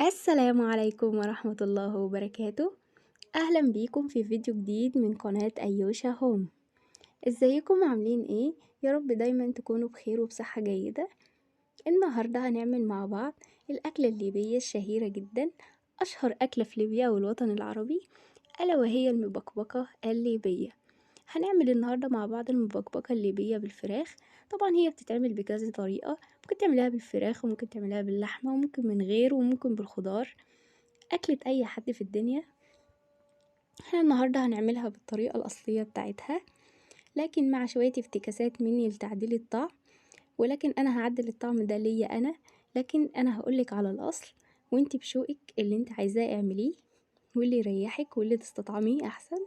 السلام عليكم ورحمة الله وبركاته. أهلا بيكم في فيديو جديد من قناة أيوشة هوم. ازيكم عاملين ايه؟ يا رب دايما تكونوا بخير وبصحة جيدة. النهاردة هنعمل مع بعض الأكلة الليبية الشهيرة جدا، أشهر أكلة في ليبيا والوطن العربي، ألا وهي المبكبكة الليبية. هنعمل النهاردة مع بعض المبكبكة الليبية بالفراخ. طبعا هي بتتعمل بكذا طريقة، ممكن تعملها بالفراخ وممكن تعملها باللحمة وممكن من غير وممكن بالخضار، أكلة أي حد في الدنيا. احنا النهاردة هنعملها بالطريقة الأصلية بتاعتها، لكن مع شوية افتكاسات مني لتعديل الطعم، ولكن أنا هعدل الطعم ده ليا أنا، لكن أنا هقولك على الأصل وانت بشوقك اللي انت عايزاه اعمليه واللي يريحك واللي تستطعميه أحسن.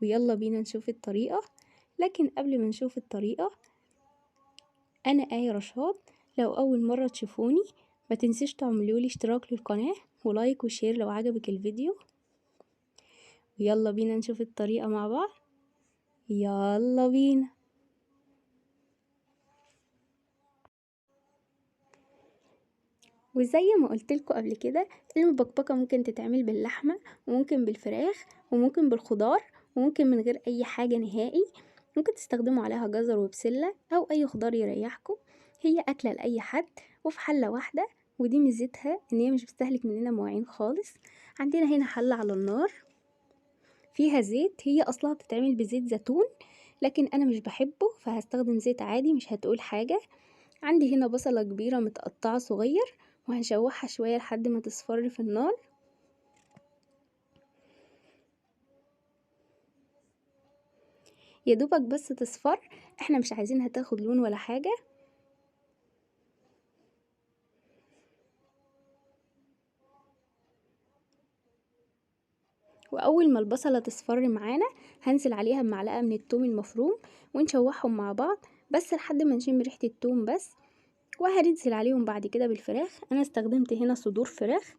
ويلا بينا نشوف الطريقة. لكن قبل ما نشوف الطريقة، أنا آية رشاد، لو أول مرة تشوفوني ما تنسيش تعملولي اشتراك للقناة و like و share لو عجبك الفيديو. ويلا بينا نشوف الطريقة مع بعض، يلا بينا. وزي ما قلتلكوا قبل كده، المبكبكة ممكن تتعمل باللحمة وممكن بالفراخ وممكن بالخضار وممكن من غير اي حاجة نهائي. ممكن تستخدموا عليها جزر وبسلة او اي خضار يريحكم. هي اكلة لاي حد وفي حلة واحدة، ودي ميزتها ان هي مش بتستهلك مننا مواعين خالص. عندنا هنا حلة على النار فيها زيت، هي اصلها بتتعمل بزيت زيتون لكن انا مش بحبه فهستخدم زيت عادي، مش هتقول حاجة. عندي هنا بصلة كبيرة متقطعة صغير وهنشوحها شوية لحد ما تصفر في النار. يا دوبك بس تصفر، احنا مش عايزينها تاخد لون ولا حاجة. واول ما البصلة تصفر معانا هنزل عليها بمعلقة من التوم المفروم ونشوحهم مع بعض بس لحد ما نشم ريحة التوم بس. وهننزل عليهم بعد كده بالفراخ. انا استخدمت هنا صدور فراخ،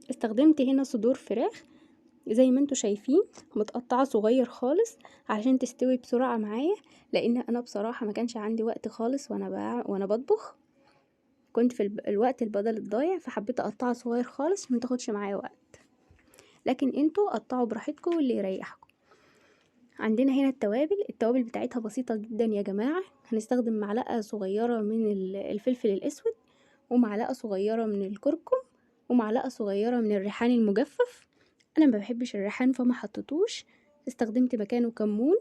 استخدمت هنا صدور فراخ زي ما انتوا شايفين متقطعه صغير خالص عشان تستوي بسرعة معايا، لان انا بصراحة ما كانش عندي وقت خالص وانا بطبخ، كنت في الوقت البدل الضايع، فحبيت اقطعها صغير خالص ما تاخدش معايا وقت، لكن انتوا قطعوا براحتكم واللي يريحكم. عندنا هنا التوابل، التوابل بتاعتها بسيطة جدا يا جماعة. هنستخدم معلقه صغيرة من الفلفل الاسود، ومعلقة صغيرة من الكركم، ومعلقة صغيرة من الريحان المجفف. انا ما بحبش الريحان فما حطيتوش، استخدمت مكانه كمون،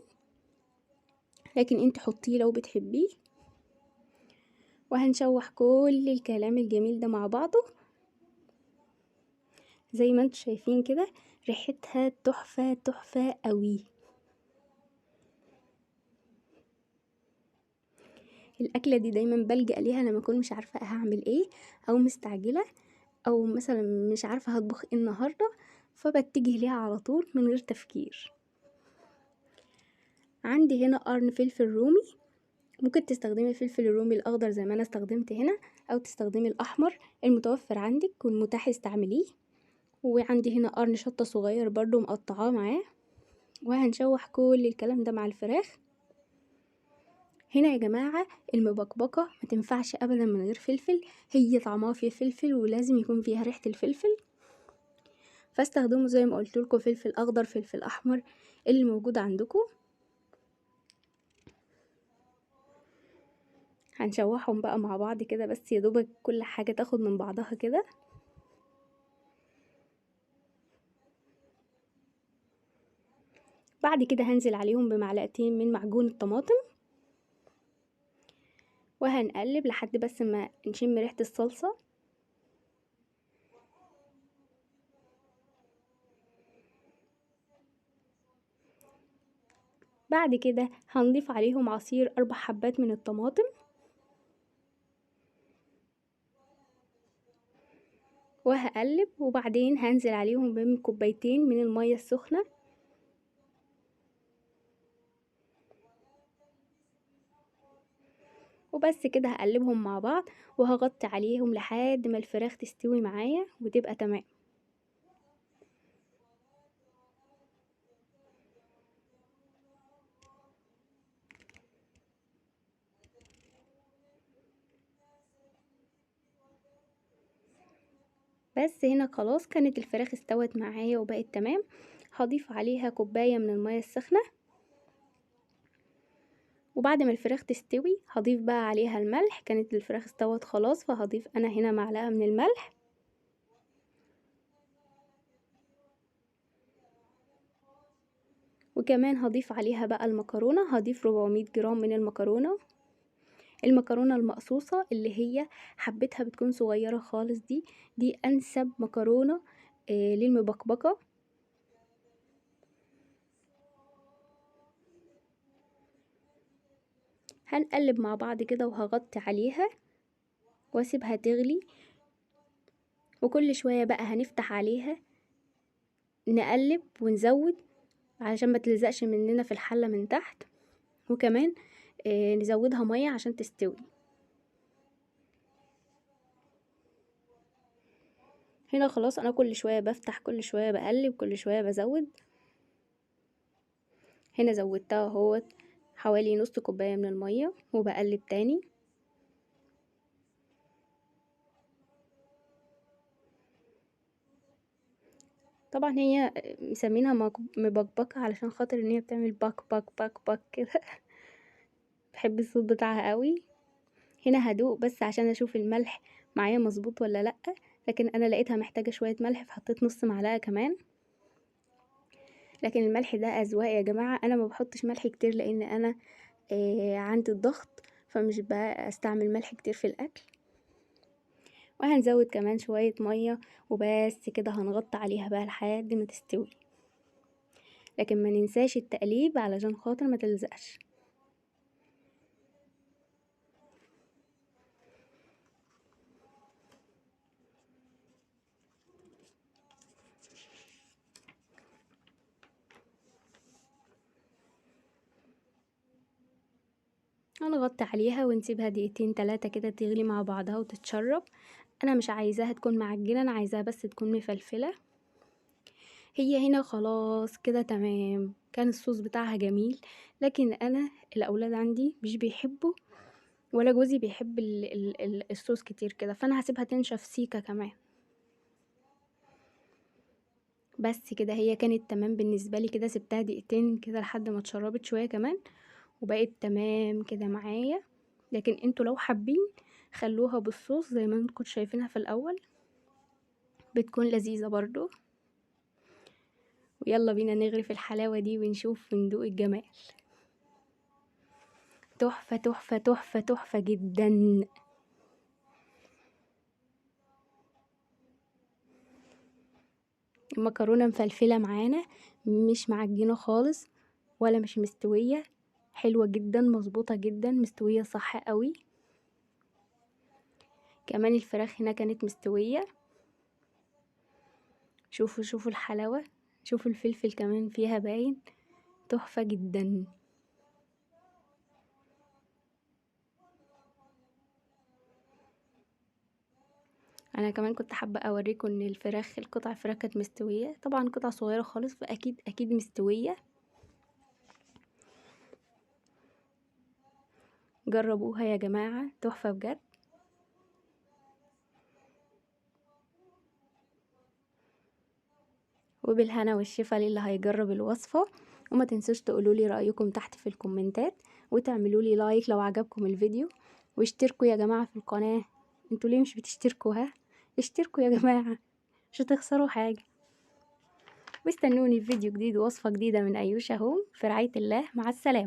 لكن انت حطيه لو بتحبيه. وهنشوح كل الكلام الجميل ده مع بعضه زي ما انتوا شايفين كده، ريحتها تحفة تحفة قوي. الاكلة دي دايما بلجأ ليها لما اكون مش عارفه هعمل ايه، او مستعجلة، او مثلا مش عارفه هطبخ ايه النهارده، فبتجه ليها على طول من غير تفكير. عندي هنا قرن فلفل رومي، ممكن تستخدمي الفلفل الرومي الاخضر زي ما انا استخدمت هنا، او تستخدمي الاحمر المتوفر عندك والمتاح استعمليه. وعندي هنا قرن شطه صغير برضو مقطعاه معاه. وهنشوح كل الكلام ده مع الفراخ. هنا يا جماعة المبكبكة ما تنفعش ابدا من غير فلفل، هي طعمها فيه فلفل ولازم يكون فيها ريحة الفلفل، فاستخدموا زي ما قلت لكم فلفل اخضر فلفل احمر اللي موجود عندكم. هنشوحهم بقى مع بعض كده بس يا دوبك كل حاجة تاخد من بعضها كده. بعد كده هنزل عليهم بمعلقتين من معجون الطماطم، وهنقلب لحد بس ما نشم ريحة الصلصة. بعد كده هنضيف عليهم عصير 4 حبات من الطماطم، وهقلب. وبعدين هنزل عليهم بكوبايتين من المية السخنة. وبس كده هقلبهم مع بعض وهغطي عليهم لحد ما الفراخ تستوي معايا وتبقى تمام. بس هنا خلاص كانت الفراخ استوت معايا وبقت تمام. هضيف عليها كوباية من المية السخنة، وبعد ما الفراخ تستوي هضيف بقى عليها الملح. كانت الفراخ استوت خلاص، فهضيف انا هنا معلقة من الملح. وكمان هضيف عليها بقى المكرونة، هضيف 400 جرام من المكرونة، المكرونة المقصوصة اللي هي حبتها بتكون صغيرة خالص، دي انسب مكرونة للمبكبكة. هنقلب مع بعض كده وهغطي عليها واسيبها تغلي، وكل شوية بقى هنفتح عليها نقلب ونزود علشان ما تلزقش مننا في الحلة من تحت، وكمان نزودها مية عشان تستوي. هنا خلاص انا كل شوية بفتح، كل شوية بقلب، كل شوية بزود. هنا زودتها اهوت حوالي نص كوباية من المية، وبقلب تاني. طبعا هي مسمينها مبكبكة علشان خاطر ان هي بتعمل باك باك باك باك كده. بحب الصوت بتاعها قوي. هنا هدوق بس عشان اشوف الملح معايا مظبوط ولا لا، لكن انا لقيتها محتاجة شوية ملح فحطيت نص معلقة كمان. لكن الملح ده اذواق يا جماعة، انا ما بحطش ملح كتير لان انا عندي الضغط، فمش بستعمل ملح كتير في الاكل. وهنزود كمان شوية مية، وبس كده هنغطي عليها بقى لحد ما تستوي. لكن ما ننساش التقليب علشان خاطر ما تلزقش. هنغطي عليها ونسيبها دقيقتين تلاتة كده تغلي مع بعضها وتتشرب. انا مش عايزاها تكون معجنة، انا عايزاها بس تكون مفلفلة. هي هنا خلاص كده تمام. كان الصوص بتاعها جميل، لكن انا الاولاد عندي مش بيحبوا ولا جوزي بيحب الصوص كتير كده، فانا هسيبها تنشف سيكة كمان. بس كده هي كانت تمام بالنسبة لي كده. سبتها دقيقتين كده لحد ما اتشربت شوية كمان وبقت تمام كده معايا. لكن انتوا لو حابين خلوها بالصوص زي ما انتوا كنتوا شايفينها في الاول، بتكون لذيذة برضو. ويلا بينا نغرف الحلاوة دي ونشوف وندوق الجمال. تحفة تحفة تحفة تحفة جدا. المكرونة مفلفلة معانا، مش معجنة خالص ولا مش مستوية، حلوة جدا، مظبوطة جدا، مستوية صح قوي. كمان الفراخ هنا كانت مستوية. شوفوا الحلاوة، شوفوا الفلفل كمان فيها باين، تحفة جدا. انا كمان كنت حابة اوريكم ان القطع الفراخ كانت مستوية، طبعا قطع صغيرة خالص فاكيد اكيد مستوية. جربوها يا جماعة، تحفة بجد. وبالهنا والشفا للي هيجرب الوصفة. وما تنسوش تقولوا لي رأيكم تحت في الكومنتات، وتعملوا لي like لو عجبكم الفيديو، واشتركوا يا جماعة في القناة. انتوا ليه مش بتشتركوا؟ ها اشتركوا يا جماعة، مش هتخسروا حاجة. واستنوني في فيديو جديد ووصفة جديدة من أيوشة هوم. في رعاية الله، مع السلامة.